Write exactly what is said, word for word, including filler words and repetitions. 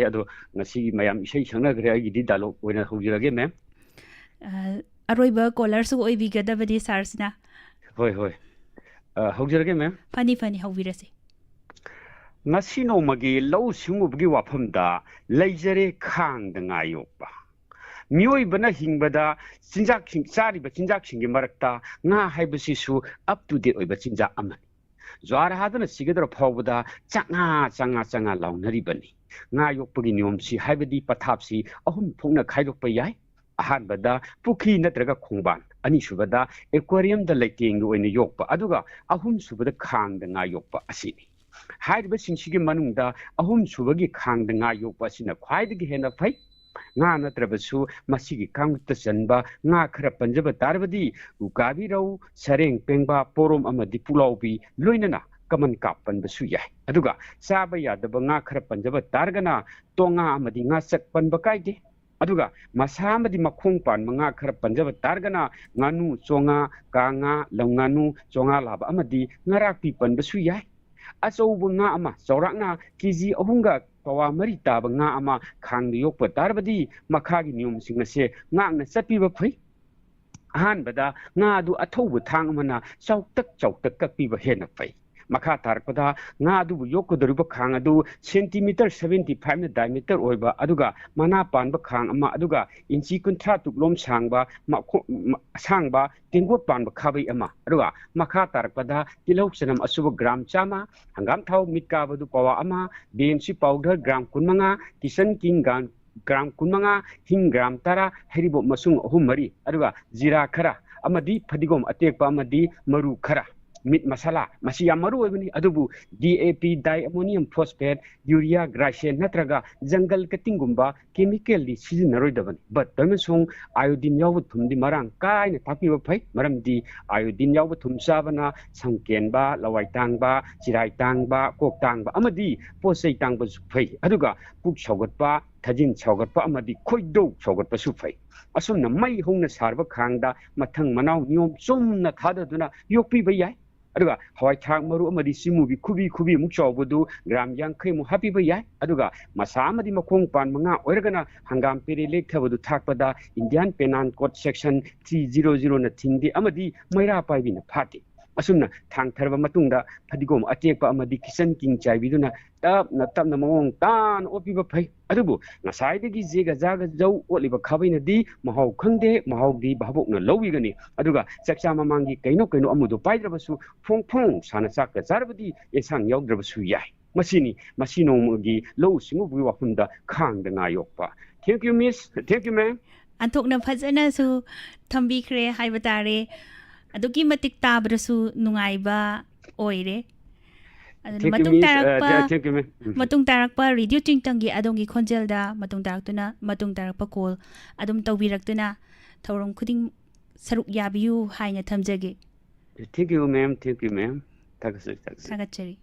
ꯑꯗꯣ ꯉꯁꯤꯒꯤ ꯃꯌꯥꯝ ꯏꯁꯩ ꯁꯛꯅꯈ꯭ꯔꯦ, ꯑꯩꯒꯤꯗꯤ dialogue ꯑꯣꯏꯅ ꯍꯧꯖꯔꯒꯦ, ma'am꯫ ꯑ, ꯑꯔꯣꯏꯕ caller ꯁꯨ ꯑꯣꯏꯕꯤꯒꯗꯕꯅꯤ sir ꯁꯤꯅ꯫ ꯍꯣꯏ, ꯍꯣꯏ꯫ ꯑ, ꯍꯧꯖꯔꯒꯦ, ma'am꯫ ꯐꯅꯤ, ꯐꯅꯤ, ꯍꯧꯕꯤꯔꯁꯤ꯫ ꯉꯁꯤ ꯅꯣꯡꯃꯒꯤ ꯂꯧꯎ ꯁꯤꯡꯎꯕꯒꯤ ꯋꯥꯐꯝꯗ ꯂꯩꯖꯔꯦ ꯈꯥꯡꯗ ꯉꯥ ꯌꯣꯛꯄ꯫ ꯃꯤꯑꯣꯏꯕꯅ ꯍꯤꯡꯕꯗ ꯆꯤꯟꯖꯥꯛꯁꯤꯡ, ꯆꯥꯔꯤꯕ ꯆꯤꯟꯖꯥꯛꯁꯤꯡꯒꯤ ꯃꯔꯛꯇ ꯉꯥ ꯍꯥꯏꯕꯁꯤꯁꯨ up to date ꯑꯣꯏꯕ ꯆꯤꯟꯖꯥꯛ ꯑꯃꯅꯤ꯫ ꯖ꯭ꯋꯥꯔ ꯍꯥꯗꯨꯅ ꯁꯤꯒꯗꯧꯔ ꯐꯥꯎꯕꯗ ꯆꯥꯛꯉꯥ, ꯆꯥꯛꯉꯥ, ꯆꯥꯛꯉꯥ ꯂꯥꯎꯅꯔꯤꯕꯅꯤ꯫ ꯉꯥ ꯌꯣꯛꯄꯒꯤ ꯅꯤꯌꯣꯝꯁꯤ, ꯍꯥꯏꯕꯗꯤ ꯄꯊꯥꯞꯁꯤ ꯑꯍꯨꯝ ꯊꯣꯛꯅ ꯈꯥꯏꯗꯣꯛꯄ ꯌꯥꯏ꯫ ꯑꯍꯥꯟꯕꯗ ꯄꯨꯈ꯭ꯔꯤ ꯅꯠꯇ꯭ꯔꯒ ꯈꯣꯡꯕꯥꯟ, ꯑꯅꯤꯁꯨꯕꯗ aquarium ꯗ ꯂꯩꯇꯦꯡꯒꯤ ꯑꯣꯏꯅ ꯌꯣꯛꯄ, ꯑꯗꯨꯒ ꯑꯍꯨꯝꯁꯨꯕꯗ ꯈꯥꯡꯗ ꯉꯥ ꯌꯣꯛꯄ ꯑꯁꯤꯅꯤ꯫ ꯍꯥꯏꯔꯤꯕꯁꯤꯡꯁꯤꯒꯤ ꯃꯅꯨꯡꯗ ꯑꯍꯨꯝꯁꯨꯕꯒꯤ ꯈꯥꯡꯗ ꯉꯥ ꯌꯣꯛꯄ ꯑꯁꯤꯅ ꯈ꯭ꯋꯥꯏꯗꯒꯤ ꯍꯦꯟꯅ ꯐꯩ꯫ ꯉꯥ ꯅꯠꯇ꯭ꯔꯕꯁꯨ ꯃꯁꯤꯒꯤ ꯀꯥꯡꯂꯨꯞꯇ ꯆꯟꯕ ꯉꯥ ꯈꯔ ꯄꯟꯖꯕ ꯇꯥꯔꯕꯗꯤ ꯎꯀꯥꯕꯤ ꯔꯧ, ꯁꯔꯦꯡ ꯄꯦꯡꯕꯥ, ꯄꯣꯔꯣꯝ ꯑꯃꯗꯤ ꯄꯨꯛꯂꯥꯎꯕꯤ, ꯂꯣꯏꯅꯅ ꯀꯃꯟ ꯀꯥꯔꯞ ꯄꯟꯕꯁꯨ ꯌꯥꯏ꯫ ꯑꯗꯨꯒ ꯆꯥꯕ ꯌꯥꯗꯕ ꯉꯥ ꯈꯔ ꯄꯟꯖꯕ ꯇꯥꯔꯒꯅ ꯇꯣꯉꯥ ꯑꯃꯗꯤ ꯉꯥꯆꯛ ꯄꯟꯕ ꯀꯥꯏꯗꯦ꯫ ꯑꯗꯨꯒ ꯃꯁꯥ ꯑꯃꯗꯤ ꯃꯈꯣꯡ ꯄꯥꯟꯕ ꯉꯥ ꯈꯔ ꯄꯟꯖꯕ ꯇꯥꯔꯒꯅ ꯉꯥꯅꯨ, ꯆꯣꯉꯥ, ꯀꯥꯉꯥ, ꯂꯧꯉꯥꯅꯨ, ꯆꯣꯉꯥ ꯂꯥꯕ ꯑꯃꯗꯤ ꯉꯥꯔꯥꯛꯄꯤ ꯄꯟꯕꯁꯨ ꯌꯥꯏ꯫ ꯑꯆꯧꯕ ꯉꯥ ꯑꯃ, ꯆꯥꯎꯔꯥꯛꯅ ꯀꯦ ꯖꯤ ꯑꯍꯨꯝꯒ ꯄꯋꯥ ꯃꯔꯤ ꯇꯥꯕ ꯉꯥ ꯑꯃ ꯈꯥꯡꯗ ꯌꯣꯛꯄ ꯇꯥꯔꯕꯗꯤ ꯃꯈꯥꯒꯤ ꯅꯤꯌꯣꯝꯁꯤꯡ ꯑꯁꯦ ꯉꯥꯛꯅ ꯆꯠꯄꯤꯕ ꯐꯩ꯫ ꯑꯍꯥꯟꯕꯗ ꯉꯥ ꯑꯗꯨ ꯑꯊꯧꯕ ꯊꯥꯡ ꯑꯃꯅ ꯆꯥꯎꯇꯛ ꯆꯥꯎꯇꯛ ꯀꯛꯄꯤꯕ ꯍꯦꯟꯅ ꯐꯩ꯫ ꯃꯈꯥ ꯇꯥꯔꯛꯄꯗ ꯉꯥ ꯑꯗꯨꯕꯨ ꯌꯣꯛꯀꯗꯧꯔꯤꯕ ꯈꯥꯡ ꯑꯗꯨ centimeter seventy five ꯅ diameter ꯑꯣꯏꯕ, ꯑꯗꯨꯒ ꯃꯅꯥ ꯄꯥꯟꯕ ꯈꯥꯡ ꯑꯃ, ꯑꯗꯨꯒ ꯏꯟꯆꯤ ꯀꯨꯟꯊ꯭ꯔꯥ ꯇꯨꯛꯂꯣꯝ ꯁꯥꯡꯕ, ꯃꯈꯣ-, ꯃ-, ꯑꯁꯥꯡꯕ ꯇꯦꯡꯀꯣꯠ ꯄꯥꯟꯕ ꯈꯥꯕꯩ ꯑꯃ, ꯑꯗꯨꯒ ꯃꯈꯥ ꯇꯥꯔꯛꯄꯗ ꯇꯤꯜꯍꯧ ꯆꯅꯝ ꯑꯁꯨꯕ gram ꯆꯥꯝꯃ, ꯍꯪꯒꯥꯝ ꯊꯥꯎ ꯃꯤꯠ ꯀꯥꯕꯗꯨ ꯄꯋꯥ ꯑꯃ, ꯕꯦꯝꯁꯤ powder gram ꯀꯨꯟꯃꯉꯥ, kitchen king gram, gram ꯀꯨꯟꯃꯉꯥ, ꯍꯤꯡ gram ꯇꯔꯥ, ꯍꯩꯔꯤꯕꯣꯞ ꯃꯁꯨꯡ ꯑꯍꯨꯝ ꯃꯔꯤ, ꯑꯗꯨꯒ ꯖꯤꯔꯥ ꯈꯔ ꯑꯃꯗꯤ ꯐꯗꯤꯒꯣꯝ ꯑꯇꯦꯛꯄ ꯑꯃꯗꯤ ꯃꯔꯨ ꯈꯔ꯫ Meat masala, ꯃꯁꯤ ꯌꯥꯝ ꯃꯔꯨ ꯑꯣꯏꯕꯅꯤ, ꯑꯗꯨꯕꯨ D A P, diammonium phosphate, urea, glycine ꯅꯠꯇ꯭ꯔꯒ jungle cutting ꯒꯨꯝꯕ chemical ꯗꯤ ꯁꯤꯖꯤꯟꯅꯔꯣꯏꯗꯕꯅꯤ꯫ But ꯇꯧꯏꯃꯁꯨꯡ iodine ꯌꯥꯎꯕ ꯊꯨꯝꯗꯤ ꯃꯔꯥꯡ ꯀꯥꯏꯅ ꯊꯥꯛꯄꯤꯕ ꯐꯩ, ꯃꯔꯝꯗꯤ iodine ꯌꯥꯎꯕ ꯊꯨꯝ ꯆꯥꯕꯅ ꯁꯝ ꯀꯦꯟꯕ, ꯂꯋꯥꯏ ꯇꯥꯡꯕ, ꯆꯤꯔꯥꯏ ꯇꯥꯡꯕ, ꯀꯣꯛ ꯇꯥꯡꯕ ꯑꯃꯗꯤ ꯄꯣꯠ ꯆꯩ ꯇꯥꯡꯕꯁꯨ ꯐꯩ꯫ ꯑꯗꯨꯒ ꯄꯨꯛ ꯁꯧꯒꯠꯄ, ꯊꯥꯖꯤꯟ ꯁꯧꯒꯠꯄ ꯑꯃꯗꯤ ꯈꯣꯏꯗꯧ ꯁꯧꯒꯠꯄꯁꯨ ꯐꯩ꯫ ꯑꯁꯨꯝꯅ ꯃꯩ ꯍꯧꯅ ꯁꯥꯔꯕ ꯈꯥꯡꯗ ꯃꯊꯪ ꯃꯅꯥꯎ ꯅꯤꯌꯣꯝ ꯆꯨꯝꯅ ꯊꯥꯗꯗꯨꯅ ꯌꯣꯛꯄꯤꯕ ꯌꯥꯏ꯫ ꯑꯗꯨꯒ ꯍꯋꯥꯏ ꯊ꯭ꯔꯥꯛ ꯃꯔꯨ ꯑꯃꯗꯤ ꯆꯤꯃꯨꯕꯤ ꯈꯨꯕꯤ ꯈꯨꯕꯤꯃꯨꯛ ꯆꯥꯎꯕꯗꯨ gram ꯌꯥꯡꯈꯩꯃꯨꯛ ꯍꯥꯞꯄꯤꯕ ꯌꯥꯏ꯫ ꯑꯗꯨꯒ ꯃꯁꯥ ꯑꯃꯗꯤ ꯃꯈꯣꯡ ꯄꯥꯟ ꯃꯉꯥ ꯑꯣꯏꯔꯒꯅ ꯍꯪꯒꯥꯝ ꯄꯦꯔꯦ ꯂꯦꯛꯊꯕꯗꯨ ꯊꯥꯛꯄꯗ Indian Penal Code section three zero zero ꯅ ꯊꯤꯡꯗꯦ ꯑꯃꯗꯤ ꯃꯩꯔꯥ ꯄꯥꯏꯕꯤꯅ ꯐꯥꯗꯦ꯫ ꯑꯁꯨꯝꯅ ꯊꯥꯡꯊꯔꯕ ꯃꯇꯨꯡꯗ ꯐꯗꯤꯒꯣꯝ ꯑꯇꯦꯛꯄ ꯑꯃꯗꯤ kitchen king ꯆꯥꯏꯕꯤꯗꯨꯅ ꯇꯞꯅ ꯇꯞꯅ ꯃꯑꯣꯡ ꯇꯥꯅ ꯑꯣꯠꯄꯤꯕ ꯐꯩ꯫ ꯑꯗꯨꯕꯨ ꯉꯁꯥꯏꯗꯒꯤ ꯖꯦꯒ ꯖꯥꯒ ꯖꯧ ꯑꯣꯠꯂꯤꯕ ꯈꯥꯕꯩꯅꯗꯤ ꯃꯍꯥꯎ ꯈꯪꯗꯦ, ꯃꯍꯥꯎꯗꯤ ꯚꯥꯕꯣꯛꯅ ꯂꯧꯏꯒꯅꯤ꯫ ꯑꯗꯨꯒ ꯆꯥꯛꯆꯥ ꯃꯃꯥꯡꯒꯤ ꯀꯩꯅꯣ ꯀꯩꯅꯣ ꯑꯃꯗꯣ ꯄꯥꯏꯗ꯭ꯔꯕꯁꯨ ꯐꯣꯡ ꯐꯣꯡ ꯁꯥꯅ ꯆꯥꯛꯀ ꯆꯥꯔꯕꯗꯤ ꯑꯦꯟꯁꯥꯡ ꯌꯥꯎꯗ꯭ꯔꯕꯁꯨ ꯌꯥꯏ꯫ ꯃꯁꯤꯅꯤ ꯃꯁꯤ ꯅꯣꯡꯃꯒꯤ ꯂꯧꯎ ꯁꯤꯡꯎꯕꯒꯤ ꯋꯥꯐꯝꯗ ꯈꯥꯡꯗ ꯉꯥ ꯌꯣꯛꯄ꯫ Thank you, miss. Thank you, ma'am. ꯑꯟꯊꯣꯛꯅ ꯐꯖꯅꯁꯨ ꯊꯝꯕꯤꯈ꯭ꯔꯦ ꯍꯥꯏꯕ ꯇꯥꯔꯦ꯫ ꯑꯗꯨꯛꯀꯤ ꯃꯇꯤꯛ ꯇꯥꯕꯗꯁꯨ ꯅꯨꯡꯉꯥꯏꯕ ꯑꯣꯏꯔꯦ꯫ ꯑꯗꯨꯅ Thank you, ꯃꯇꯨꯡ miss. ꯇꯥꯔꯛꯄ Uh, thank you, ma'am. ꯎꯝ. ꯃꯇꯨꯡ ꯇꯥꯔꯛꯄ ꯔꯦꯗꯤꯑꯣ ꯇ꯭ꯋꯤꯡꯇꯪꯒꯤ ꯑꯗꯣꯝꯒꯤ ꯈꯣꯟꯖꯦꯜꯗ ꯃꯇꯨꯡ ꯇꯥꯔꯛꯇꯨꯅ ꯃꯇꯨꯡ ꯇꯥꯔꯛꯄ ꯀꯣꯜ ꯑꯗꯨꯝ ꯇꯧꯕꯤꯔꯛꯇꯨꯅ ꯊꯧꯔꯝ ꯈꯨꯗꯤꯡ ꯁꯔꯨꯛ ꯌꯥꯕꯤꯌꯨ ꯍꯥꯏꯅ ꯊꯝꯖꯒꯦ꯫ Thank you, ma'am. Thank you, ma'am. ꯊꯥꯒꯠꯆꯔꯤ, ꯊꯥꯒꯠꯆꯔꯤ꯫ ꯊꯥꯒꯠꯆꯔꯤ꯫